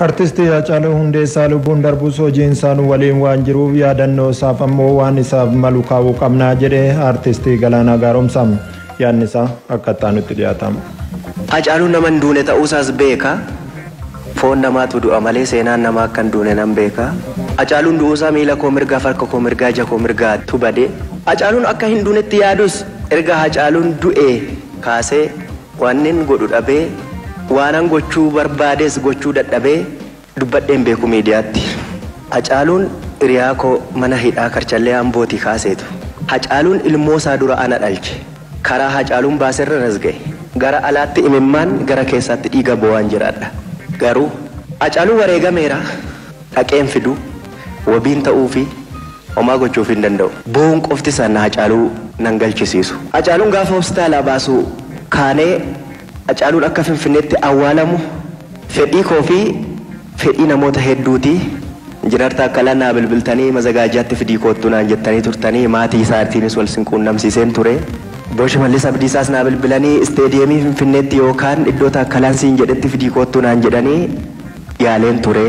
Artistii Haacaaluu Hundeessaa lubbuun darbus hojiin isaa nu waliin waan jiruuf yaadannoo isaaf ammoo waan isaaf malu kaa'uu qabnaa jedhe Artistii Galaanaa Gaaromsaa. Yaadni isaa akka itti dhiyaatama. Hacaaluun nama hin duune ta'uusaas beeka. Foon namaatu du'a malee seenaan namaa akka hin duune nan beeka. Hacaaluun du'uusaa miila koo mirgaa, harka koo mirgaa, ija koo mirgaatu bade. Hacaaluun akka hin duunetti yaadus, erga Hacaaluun du'e kaasee wannin godhu dhabee, waanan gochuu barbaades gochuu dadhabee, dubbadheen beeku miidiyaatti. Hacaaluun hiriyaa koo mana hidhaa Karchallee Ambootii kaaseetu. Hacaaluun ilmoo isaa dura ana dhalche. Karaa Hacaaluun baaserra nas ga'e. Gara alaatti imimmaan, gara keessaatti dhiiga boo'aan jiraadha. Garuu Hacaaluun wareegameera, dhaqeen fidu, wabiin ta'uu fi homaa gochuuf hin danda'u. Boo'uun qofti sana Hacaaluu nan galchisiisu. Hacaaluun gaafa hospitaalaa baasu kaanee Hacaaluun akka Finfinneetti awwaalamu fedhii koo fi fedhii namoota hedduuti. Injinar Taakkalaa naa bilbiltanii mazagaajaatti fidii koottuu naan jettanii turtanii, maatii isaatiinis wal sin quunnamsiiseen ture. Obbo Shimallis Abdiisaas naa bilbilanii isteediyeemii Finfinneetti yookaan iddoo Taakkalaan siin jedhetti fidii koottuu naan jedhanii yaaleen ture.